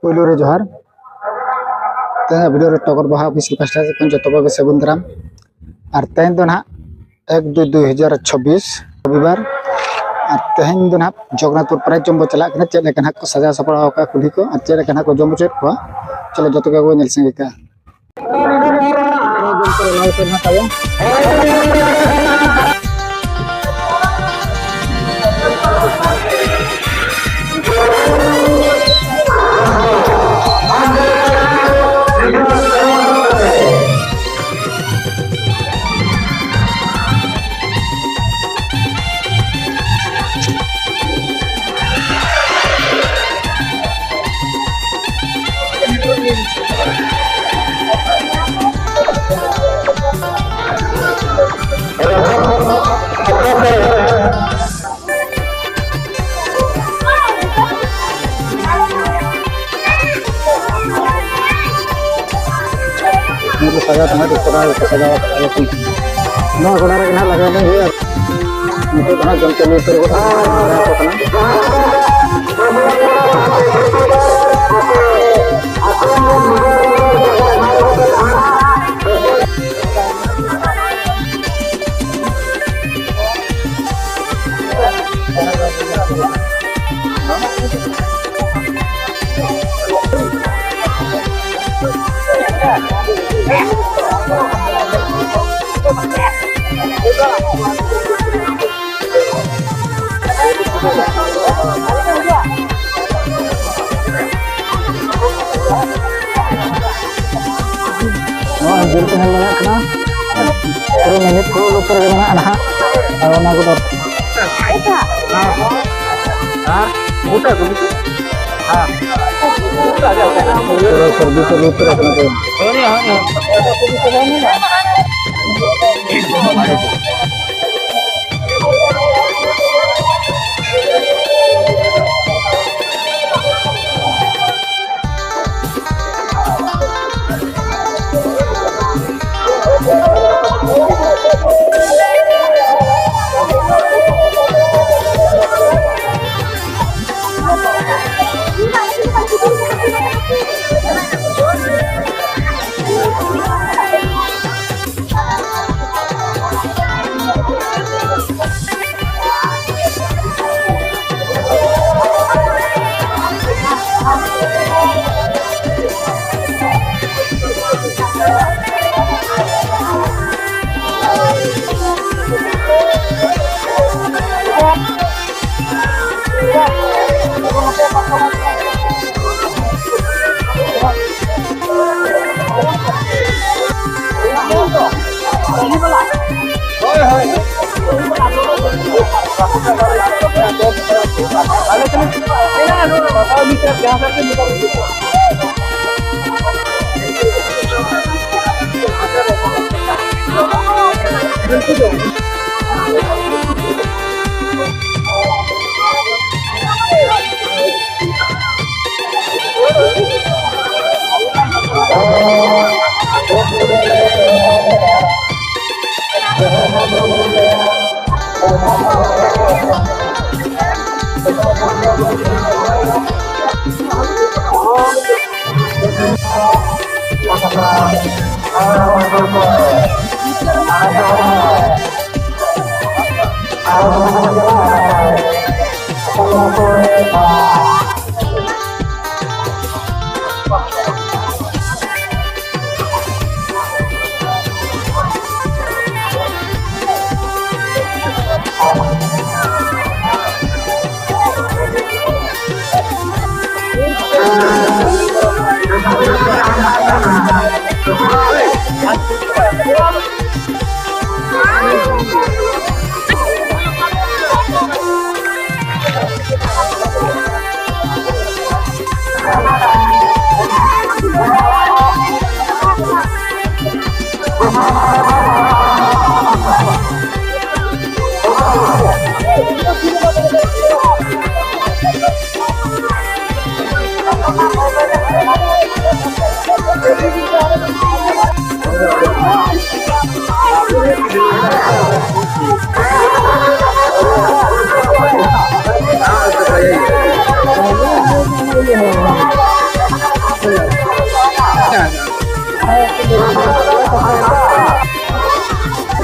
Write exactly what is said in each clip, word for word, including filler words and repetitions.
ᱯᱳᱭᱞᱳ ᱨᱮ ᱡᱚᱦᱟᱨ᱾ ᱛᱮᱦᱮᱧᱟᱜ ᱵᱷᱤᱰᱤᱭᱳ ᱨᱮ ᱴᱚᱜᱚᱨ ᱵᱟᱦᱟ ᱚᱯᱷᱤᱥᱤᱭᱟᱞ ᱯᱟᱦᱴᱟ ᱥᱮᱫ ᱠᱷᱚᱱ ᱡᱚᱛᱚ ᱠᱚᱜᱮ ᱥᱟᱹᱜᱩᱱ ᱫᱟᱨᱟᱢ᱾ ᱟᱨ ᱛᱮᱦᱮᱧ ᱫᱚ ᱱᱟᱦᱟᱜ ᱮᱠ ᱫᱩᱭ ᱫᱩᱭ ᱦᱟᱡᱟᱨ ᱪᱷᱚᱵᱵᱤᱥ, ᱨᱚᱵᱤᱵᱟᱨ᱾ ᱟᱨ ᱛᱮᱦᱮᱧ ᱫᱚ ᱱᱟᱦᱟᱜ ᱡᱚᱜᱚᱱᱱᱟᱛᱷᱯᱩᱨ ᱯᱨᱟᱭᱤᱡᱽ ᱡᱚᱢ ᱵᱚ ᱪᱟᱞᱟᱜ ᱠᱟᱱᱟ᱾ ᱪᱮᱫ ᱞᱮᱠᱟ ᱱᱟᱦᱟᱜ ᱠᱚ ᱥᱟᱡᱟᱣ ᱥᱟᱯᱲᱟᱣ ᱟᱠᱟᱫ ᱠᱩᱞᱦᱤ ᱠᱚ ᱟᱨ ᱪᱮᱫ ᱞᱮᱠᱟ ᱱᱟᱦᱟᱜ ᱠᱚ ᱡᱚᱢ ᱦᱚᱪᱚᱭᱮᱫ ᱠᱚᱣᱟ, ᱪᱚᱞᱚ ᱡᱚᱛᱚ ᱜᱮᱵᱚ ᱧᱮᱞ ᱥᱟᱸᱜᱮ ᱠᱟᱜᱼᱟ᱾ ᱱᱩᱠᱩ ᱥᱟᱡᱟᱣ ᱛᱟᱦᱮᱸ ᱠᱚ ᱠᱚᱨᱟᱣ ᱠᱚ ᱥᱟᱡᱟᱣ ᱟᱠᱟᱫ ᱛᱟᱞᱮ ᱠᱚ᱾ ᱱᱚᱣᱟ ᱜᱚᱰᱟ ᱨᱮᱜᱮ ᱱᱟᱦᱟᱜ ᱞᱟᱜᱟᱣ ᱞᱮᱱ ᱜᱮ᱾ ᱱᱤᱛᱚᱜ ᱫᱚ ᱱᱟᱦᱟᱜ ᱡᱚᱢ ᱪᱟᱹᱞᱩ ᱩᱛᱟᱹᱨ ᱜᱚᱫ ᱠᱟᱱᱟ᱾ ᱱᱚᱣᱟ ᱡᱤᱞ ᱠᱚ ᱧᱮᱞ ᱫᱟᱲᱮᱭᱟᱜ ᱠᱟᱱᱟ, ᱯᱩᱨᱟᱹ ᱢᱤᱱᱤᱴ ᱠᱚ ᱩᱰᱩᱠ ᱠᱚᱨᱮ ᱜᱮ ᱢᱮᱱᱟᱜᱼᱟ ᱱᱟᱦᱟᱜ᱾ ᱟᱨ ᱚᱱᱟ ᱠᱚᱫᱚ ᱟᱨ ᱜᱚᱴᱟ ᱠᱚ ᱱᱤᱛᱚᱜ? ᱦᱮᱸ᱾ ᱯᱩᱨᱟᱹ ᱥᱟᱹᱨᱫᱤ ᱥᱟᱹᱨᱫᱤ ᱩᱛᱟᱹᱨ ᱟᱠᱟᱱᱟ ᱠᱚ᱾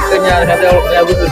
Kenyal kata orang butuh.